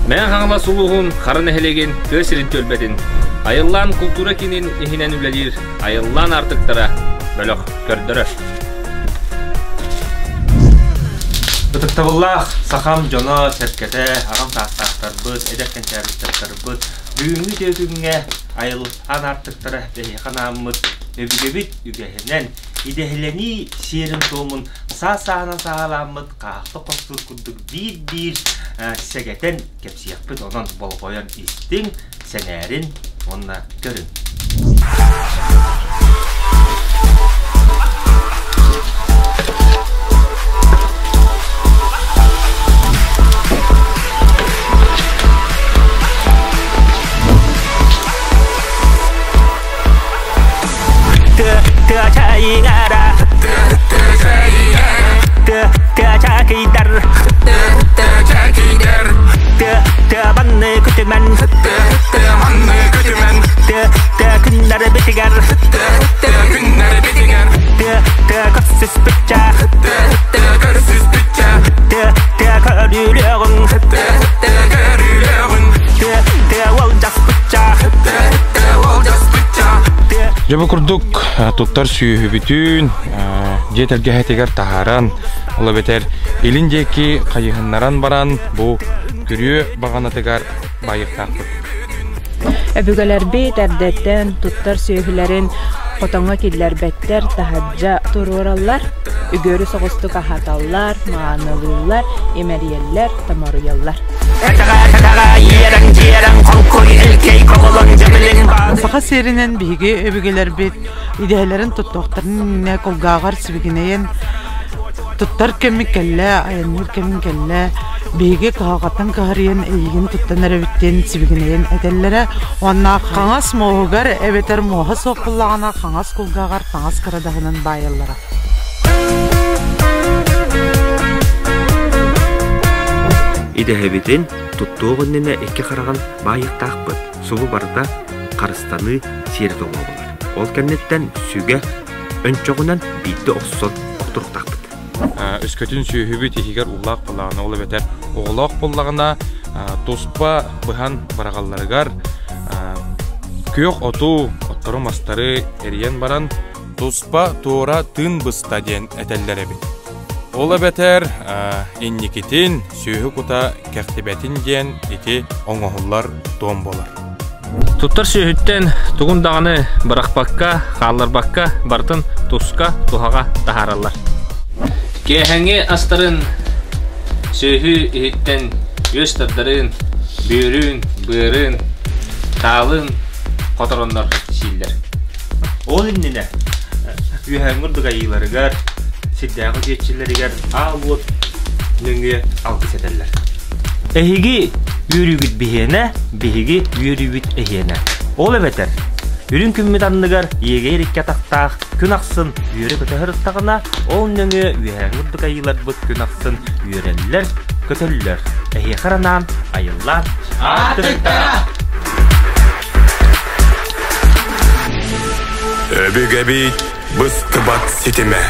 Мэҥэ Хаҥалас улууһун Хара нэһилиэгин тыа сирин түөлбэтин Айыллаан култуура киинин иһинэн үлэлиир Айыллаан аартыктара бөлөх көрдөрөр. Ытыктабыллаах сахам дьоно, сэргэтэ, аҕам саастаахтарбыт, эдэр кэнчээриттэрбит бүгүҥҥү үтүө күҥҥэ Айыллаан аартыктара эһиэхэ анааммыт өбүгэбит үгэһинэн идэһэлэнии сиэрин-туомун саас-сааһынан саҕалааммыт хаахта хостуур курдук биир-биир сэгэтэн кэпсиэхпит, онон болҕойон истиҥ, сэҥээрин уонна көрүҥ. Дьэ бу курдук туттар сүөһүбүтүн дьиэ тэлгэһэтигэр таһааран, ол эбэтэр илин диэки хайыһыннаран баран бу күрүө баҕанатыгар баайыахтаахпыт. Өбүгэлэрбит эрдэттэн туттар сүөһүлэрин хотоҥҥо киллэрбэттэр, таһырдьа туруораллар, үгүөрү соҕустук аһаталлар, маанылыыллар, имэрийэллэр, томоруйаллар. Саха сиэринэн биһиги өбүгэлэрбит идэһэлэрин туттуохтарын иннинэ кулгааҕар сибигинэйэн туттар кэммит кэллэ, айанныыр кэмим кэллэ, биһиги кыһалҕаттан кыһарыйан эйигин туттан эрэбит диэн сибигинэйэн этэллэрэ уонна хаҥас муоһугар эбэтэр муоһа суох буоллаҕына хаҥас кулгааҕар таҥас кырадаһынан баайаллара. Идэһэбитин туттуох иннинэ икки хараҕын баайыахтаахпыт, субу барыта харыстаныы сиэрэ-туома буолар. Ол кэнниттэн сүгэ өнчөҕүнэн биирдэ охсон охторуохтаахпыт. Өскөтүн сүөһүбүт иһигэр уулаах буоллаҕына, ол эбэтэр оҕолоох буоллаҕына, туспа быһан быраҕалларыгар күөх оту, оттору-мастары эрийэн баран туспа туора тыын быста диэн этэллэр эбит. Ол эбэтэр инникитин сүөһү кута кэхтибэтин диэн ити оҥоһуллар туом буолар. Туттар сүөһүттэн тугун даҕаны бырахпакка, хаалларбакка барытын туска, туһаҕа таһаараллар. Киэһэҥҥи астарын сүөһү иһиттэн үөс тардарын, бүөрүн, быарын, таалын хотороннор сииллэр. Ол иннинэ үөһээҥҥи ордук айыыларыгар, сирдээҕи диэччилэригэр аал уот нөҥүө алгыс этэллэр. Эһиги үөрүүгүт биһиэнэ, биһиги үөрүүбүт эһиэнэ. Ол эбэтэр, үрүҥ күммүт анныгар иэгэйэр икки атахтаах күн ахсын үөрэ-көтө сырыттаҕына, ол нөҥүө үөһээҥҥи ордук айыыларбыт күн ахсын үөрэллэр, көтөллөр. Эһиэхэ анаан айыллаан Аартыктара! Өбүгэбит быстыбат ситимэ,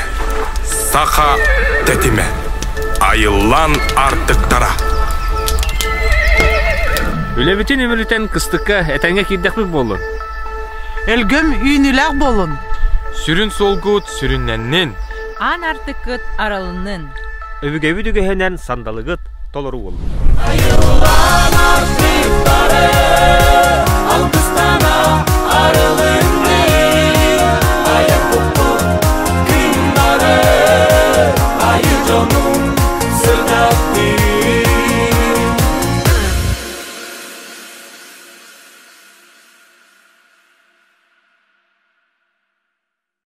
саха тэтимэ, айыллан артыктара. Үлэбитин үмүрүтэн кыстыкка этэҥҥэ киирдэхпит буоллун. Өлгөм үүнүүлээх буолун. Сүрүн суолгут сүрүннэннин. Аан артыккыт аралыннын. Өбүгэбит үгэһинэн сандалыгыт толору буоллун.